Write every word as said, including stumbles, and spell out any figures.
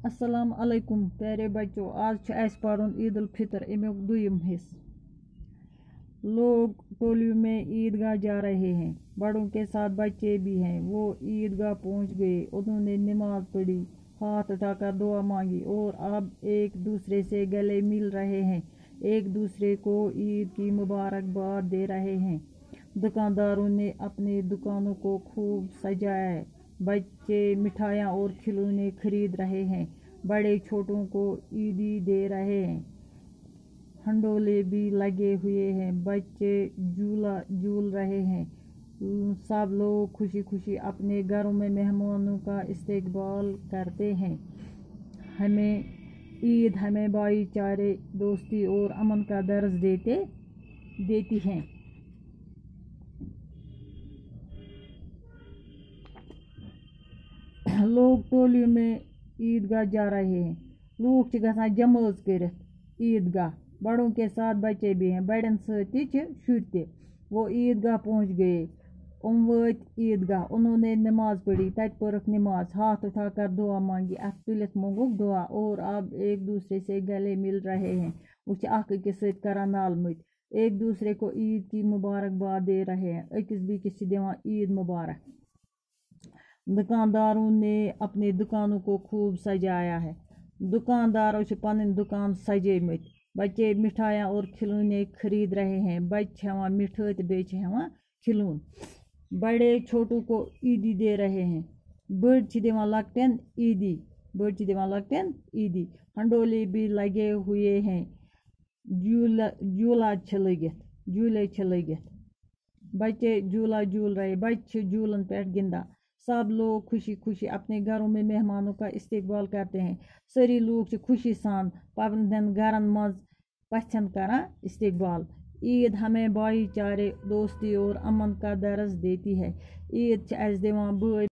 السلام علیکم پیارے بچوں، آز چھُ اَسہِ پَرُن عید الفطر، اَمیُک دوٚیِم حصہٕ۔ لوگ ٹولیوں میں عید گاہ جا رہے ہیں، بڑوں کے ساتھ بچے بھی ہیں۔ وہ عید گاہ پہنچ گئے، انہوں نے نماز پڑھی، ہاتھ اٹھا کر دعا مانگی اور اب ایک دوسرے سے گلے مل رہے ہیں، ایک دوسرے کو عید کی مبارکباد دے رہے ہیں۔ दुकानदारों ने अपने दुकानों को खूब सजाया है। बच्चे मिठाइयाँ और खिलौने खरीद रहे हैं। बड़े छोटों को ईदी दे रहे हैं। हंडोले भी लगे हुए हैं। बच्चे झूला झूल रहे हैं। सब लोग खुशी खुशी अपने घरों में मेहमानों का इस्तकबाल करते हैं। हमें ईद हमें भाईचारे, दोस्ती और अमन का दर्स देते देती हैं। लोग टोलियों में ईदगाह जा रहे हैं। لوٗکھ چھِ گژھان جمٲژ کٔرِتھ عیٖدگاہ۔ بڑوں کے ساتھ بچے بھی ہیں، بڑٮ۪ن سۭتۍ تہِ چھِ شُرۍ تہِ۔ وہ عیٖدگاہ پہنچ گئے، یِم وٲتۍ عیٖدگاہ۔ انہوں نے نماز پڑھی، تَتہِ پٔرٕکھ نماز۔ ہاتھ اٹھا کر دعا مانگی، اَتھٕ تُلِتھ مونٛگُکھ دعا۔ اور اب ایک دوسرے سے گلے مل رہے ہیں، وۄنۍ چھِ اکھ أکِس سۭتۍ کران نالہٕ مٔتۍ۔ ایک دوسرے کو عید کی مبارکباد دے رہے ہیں، أکِس بیٚکِس چھِ دِوان عیٖد مُبارک۔ दुकानदारों ने अपने दुकानों को खूब सजाया है। دُکاندارو چھِ پنٕنۍ دُکان سجٲومٕتۍ۔ بچے مٹھایاں اور کھلونے خرید رہے ہیں، بچہِ چھِ ہٮ۪وان مِٹھٲے تہٕ بیٚیہِ چھِ ہٮ۪وان کھلوٗن۔ بڑے چھوٹوں کو عیدی دے رہے ہیں، بٔڑۍ چھِ دِوان لۄکٹٮ۪ن عیدی، بٔڑۍ چھِ دِوان لۄکٹٮ۪ن عیدی۔ ہنڈولے بھی لگے ہوئے ہیں، جھولا جھولا چھِ لٔگِتھ، جھوٗلے چھِ لٔگِتھ۔ بچے جھولا جھول رہے، بچہِ چھِ جھوٗلن پٮ۪ٹھ گِنٛدان۔ سب لوگ خوشی خوشی اپنے گھروں میں مہمانوں کا استقبال کرتے ہیں۔ سٲری لوٗکھ چھِ خوشی سان پننٮ۪ن گھرن منٛز پژھٮ۪ن کران استقبال۔ عید ہمیں بھائی چارے، دوستی اور امن کا درس دیتی ہے۔ عید چھِ اَسہِ دِوان بٲے